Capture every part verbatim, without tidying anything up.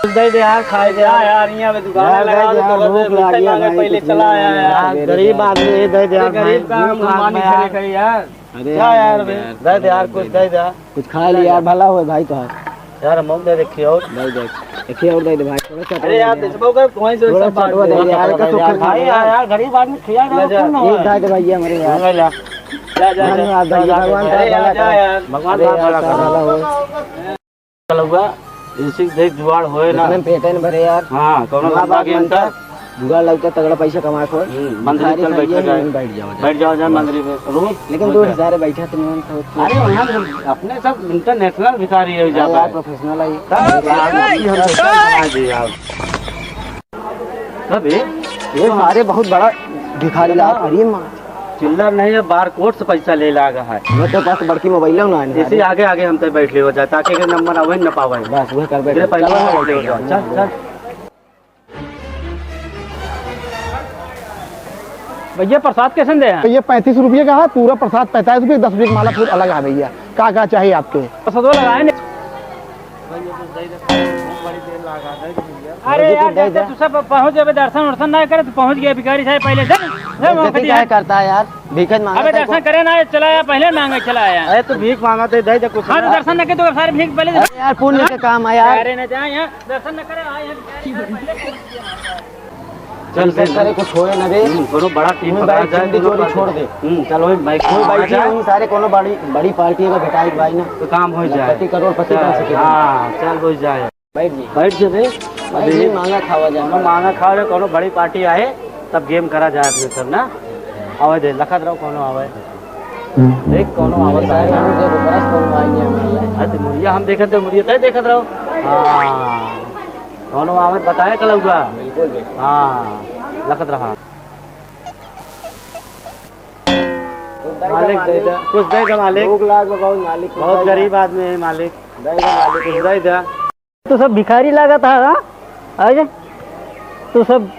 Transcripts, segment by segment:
कुछ दे दे यार, खाए दे यार। यार, यार, यहाँ पे दुकान यार, लगा दे दे यार, तो भूख बस लागी है मांगे, भाई, पहले कुछ चला दे दे आया यार। यार। गरीब आदमी है, दे दे यार, गरीब भाई। का भूख हम मानी लाग खा रहे हैं यार। अरे क्या यार, यार, दे दे यार, कुछ दे दे यार। कुछ खा लिया यार, भला होए भाई तोहार। यार, हम दे दे, खियाओ। दे दे, एक ही और दे दे भाई, थोड़ा सा अरे यार, दे दे। दे, वो कर, वहीं से थोड़ा सब बात सा दे दे यार, यार, का सुख भाई, है यार, यार। यार, गरीब आदमी खिया ले जा। कौन ना एक होए? दे दे भैया हमारे यार। ले जा। जा, जा, जा। धन्यवाद भैया, भगवान का अरे यार, भला जा करे। यार। भगवान अरे का यार, भला करे। भला होए। कलौआ, इसी देख जुगाड़ होए ना। इतने में पेटे न भरे यार। हाँ, कौनो माँ धंधा बाप के मनता, अंदर। जुगाड़ लगता तगड़ा पैसा कमाए खोए। हम्म, मंदिर भिखारी चल खाइए बैठा जाए। नहीं, बैठ जाओ, जाए। बैठ जाओ, जाए मंदिर में। रूम? लेकिन बैठ दो जाए। हज़ार बैठा तो नहीं होता। अरे, वहाँ तो अपने सब international भिखारी है हाँ ज्यादा यार, है। Professional है। तब लागत कि हम पैसा कमा दिए आप। तब ये ये सारे बहुत बड़ा भिखारी लाग, अरे माँ। चिल्लर नहीं है, बारकोड से पैसा ले लागा है। मैं तो पास बड़की मोबाइल ना है। इसी आगे आगे हम तो बैठ ले हो जाए, ताकि अगर नंबर आवे न पावे। बस वह कर बैठ। पहले चल, चल। भैया, प्रसाद कैसे दे हैं? ये पैंतीस रुपये का है, पूरा प्रसाद पैंतालीस रुपये, दस रुपये का माला फूल अलग है भैया। का का चाहिए आपके? प्रसादो लगाए ने। अरे यार, जब तू सब पहुँच जाबे, दर्शन वर्शन ना करे, तो पहुँच गया भिखारी साहब पहले से। जब वहाँ बेइज्जती काहे करता है यार? भीख मांगा अबे था दर्शन को। करे ना, चला आया, पहले मांगे चला आया। अरे तो भीख मांगा तो दे दे कुछ हाँ, तो ना। दर्शन न के तो सारे भीख पहले से। अरे यार, पुण्य हाँ? के काम है यार। अरे ना जा यहाँ, दर्शन न करे, आए हैं भिखारी साहब पहले पहुँच गया। चल, चल, चल। सारे कुछ होए ना रे। हम्म, कोनो बड़ा टीम वही पकड़ा बाइक जाए, चंडी कोनो चोरी पार्टी। छोड़ दे। हम्म, चल, वही बाइक वही पकड़ा बाइक जाए। वही सारे कोनो बड़ी, बड़ी पार्टी अगर भेटाई के भाई ना, तो काम हो जाए। लखपति करोड़पति बन चल, सके। हाँ, चल, हो जाए। बैठ जी। बैठ जे रे। बैठ अभी जी, मांगा खावा जाए। कोनो मांगा खावा जाए, कोनो बड़ी पार्टी आए, तब गेम करा जाए अपने सब ना। आवे दे, लखत रहो, कोनो आवे। देख, कोनो आवत है। सारे लोग जब बस कोनो आए नहीं हमारे। अरे, तो मुड़िया हम देखत, तो मुड़िया तय देखत रहो। हाँ। कौनो आवत बताए कलौआ। बिल्कुल, बिल्कुल। हाँ, लखत रहा। मालिक दे दे, कुछ दे दे मालिक। भूख लाग बा बहुत मालिक, कुछ बहुत दे दे। गरीब आदमी है मालिक। दे दे मालिक। कुछ दे दे। तू सब भिखारी लागत है, हाँ? आज तू सब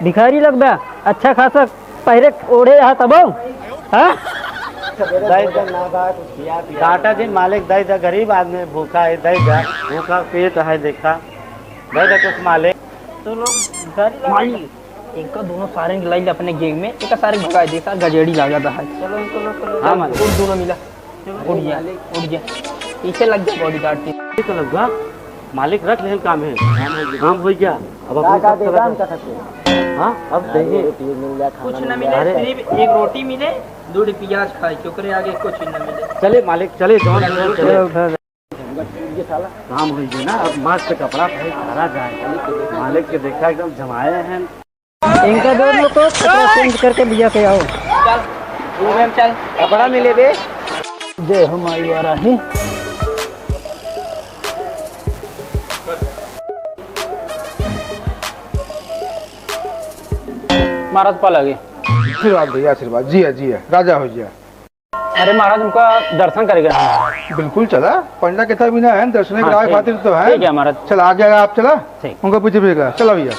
भिखारी लगबा, अच्छा खासा पहिरे ओढ़े हा तबो, हाँ? दे दे। काटा जी, मालिक दे दे, गरीब आदमी भूखा है, दे दे, भूखा पेट है, देखा, दे दे कुछ मालिक। तो लोग भिखारी लागत है। इनका दोनों सारे के लाई अपने गैंग में, एक सारे भगा दे, सार गजेड़ी लागत है। चलो, इनको लो, चलो। हाँ, मालिक। उठ दोनों मिला। उठ गया, उठ गया। पीछे लग गया बॉडीगार्ड के। ये तो लगा, मालिक रख लेहन काम है। काम हो गया। अब का, अपने का सब दे, काम करा कर सकते हैं। हाँ, अब हाँ, देंगे। रोटी मिल जाए, खाना कुछ मिल ना जाए। मिले, अरे। सिर्फ एक रोटी मिले, दो ठे प्याज खाए, ओकरे आगे कुछ ना मिले। चले मालिक, चले, जौन चले, चले। चले, उठा दे। काम हो गया ना, अब मस्त कपड़ा पहन करा जाए। मालिक के देखा एकदम जमाए हैं। इनका दोनों को कपड़ा चेंज करके लिया के आओ। चल, तू भी चल। कपड़ा मिले बे। जय हो माई वाराही। महाराज पा लगे। आशीर्वाद भैया, आशीर्वाद। जिया, जिया, राजा हो जिया। अरे महाराज, उनका दर्शन करेगा महाराज। बिल्कुल चला, पंडा के था बिना है, दर्शन हाँ, करावे ठीक। खातिर तो है। ठीक है महाराज। चला, आगे आगे आप चला, ठीक। उनका पीछे पीछे का। चला भैया।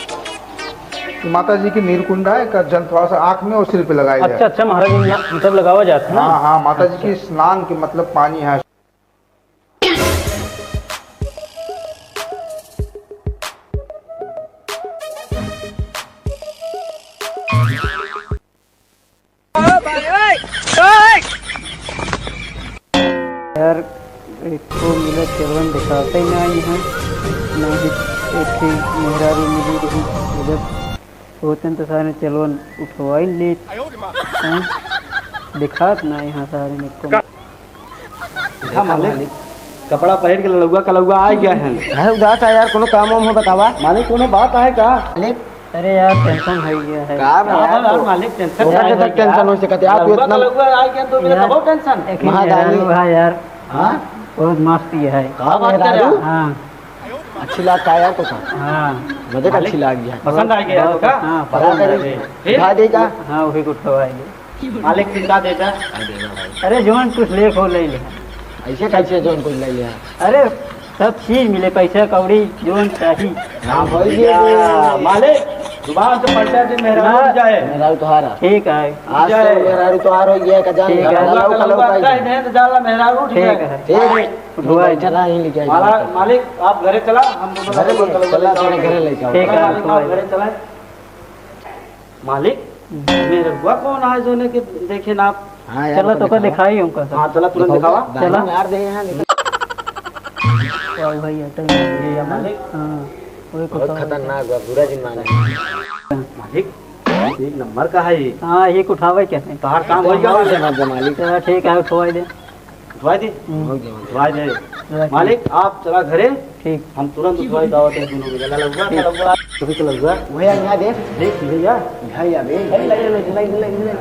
माता जी की नीरकुंडा है, का जल थोड़ा सा आँख में और सिर पे लगाया अच्छा, जाए। अच्छा महाराज, मतलब लगावा जाता है ना? हाँ, हाँ, माता जी अच्छा। की स्नान के मतलब पानी है। यार, एको मिनट चलवन दिखाते ही ना यहाँ, ना ही एक ही मेहरारू मिली रही। उधर होते तो सारे चलवन उठवाई लेत। हैं? दिखात ना यहाँ सारे में को। हाँ, मालिक। कपड़ा पहिर के लड़ुआ कलउआ आ गया है। है उदास है यार, कोनो काम वाम हो बतावा। मालिक, कोनो बात है का? मालिक, अरे यार, टेंशन हो गया है। का का बात है यार, मालिक, टेंशन ओकर का के है तक यार? टेंशन हो सकत है, आप लड़ुआ इतना कलउआ आ गया तो मेरा यार, दबाओ टेंशन। एक ही महादानी। मेहरारू है यार। हाँ? बहुत मस्त ये है। का बात कर रहा? मेहरारू? हाँ। अच्छी लाग का यार तो का? हाँ। मजे का मालिक, अच्छी लाग गया। पसंद आ गया तो का? हाँ, पसंद आ गया। फिर? उठा दे का? हाँ, वही को उठवा दे। मालिक चिंता देता। अरे जौन कुछ ले हो ले ले। ऐसे कैसे जौन कुछ ले ले? अरे सब चीज मिले, पैसा कौड़ी जौन चाही। हाँ, भाई, ये या, मालिक। जुबान से परिचय दे, मेहरारू ना। उठ जाए। मेहरारू तोहार है। ठीक है। आज से मेहरारू तोहार हो गया, का जान ठीक है। कलौआ, कलौआ, कलौआ, कह दे तो जाला मेहरारू उठ जाए। ठीक है। ठीक है। उठवाई। बैठा रहा, यहीं लेके आइए। माला-, मालिक, आप घरे चला, हम दोनों घरे ले, कलौआ चला, लेके चला, आओ। घरे लेके आओ। ठीक है, मालिक, आप उठवाई। घरे चला। मालिक, हम्म। मेहररुआ कौन आए जोने के देखे ना आप? हाँ यार, चला, तो का दिखाई हमका। हाँ, चला, तुरंत दिखावा। दिखावा। चला। मार दे यहाँ, निकल। वाह भाई, अटल ये है मालिक। हाँ, वही बहुत कुछ और खतरनाक बा, बुरा जिन माने। मालिक, एक नंबर का है ये। हाँ, एक उठावे क्या है? तोहार काम हो गया, मालिक। मालिक। चला, ठीक है, उठवाई दे। उठवाई दे? हम्म। उठवाई दे। उठवाई दे। मालिक, आप चला घरे। ठीक। हम तुरंत उठवाई दावत है दोनों में। चला लउआ, ठीक। चला लउआ। कभी चला लउआ। वही आ, यहाँ देख। देख भैया। भैया बे। ले, ले, ले, ले, ले, ले।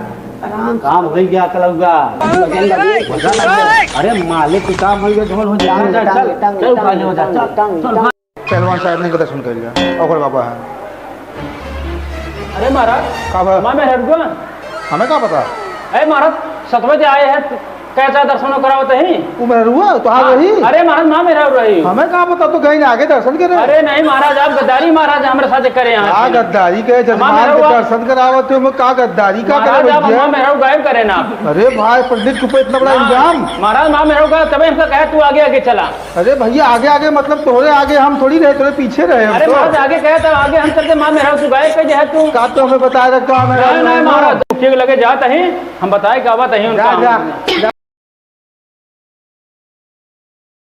काम हो गया, चला लउआ। वजन लगे। वजन लगे। अरे मालिक, तू काम हो गया, ढोल हो जा। टांग, चल, टांग, चल, टांग, चल, टांग, उठा ले, हो जा, टांग, चल, टांग, चल। टांग। पहलवान साहब नहीं पता सुन कर लिया। ओकर बाबा है। अरे महाराज, का बा? माँ मेहररुआ। हमें का पता? अरे महाराज, सतवे जे आए हैं, कैसा दर्शन करावत ही? वो मेहररुआ, तो आ हाँ, रही? अरे महाराज, माँ मेहररुआ रही। हमें का पता, तो कहीं आगे दर्शन करे। अरे नहीं महाराज, आप गद्दारी महाराज हमरे साथ करे यहाँ। का गद्दारी के? माँ जजमान के मेहररुआ। दर्शन करावत हो, में का गद्दारी का महाराज, करे आप भैया? माँ मेहररुआ गायब करे ना। अरे भाई, पंडित के ऊपर इतना बड़ा हाँ, इल्जाम। महाराज, माँ मेहररुआ, तबे हमका कहा, तू आगे आगे चला। अरे भैया, आगे आगे मतलब तोहरे आगे हम थोड़ी रहे, तोहरे पीछे रहे हम अरे तो। महाराज, आगे कहे तो आगे हम चलते, माँ मेहररुआ तू गायब कर दे है तू। का तो हमें बताए रख, तो हमें नहीं, नहीं, महाराज, ठीक लगे जात ही, हम बताए का बात ही जा, उनका। जा।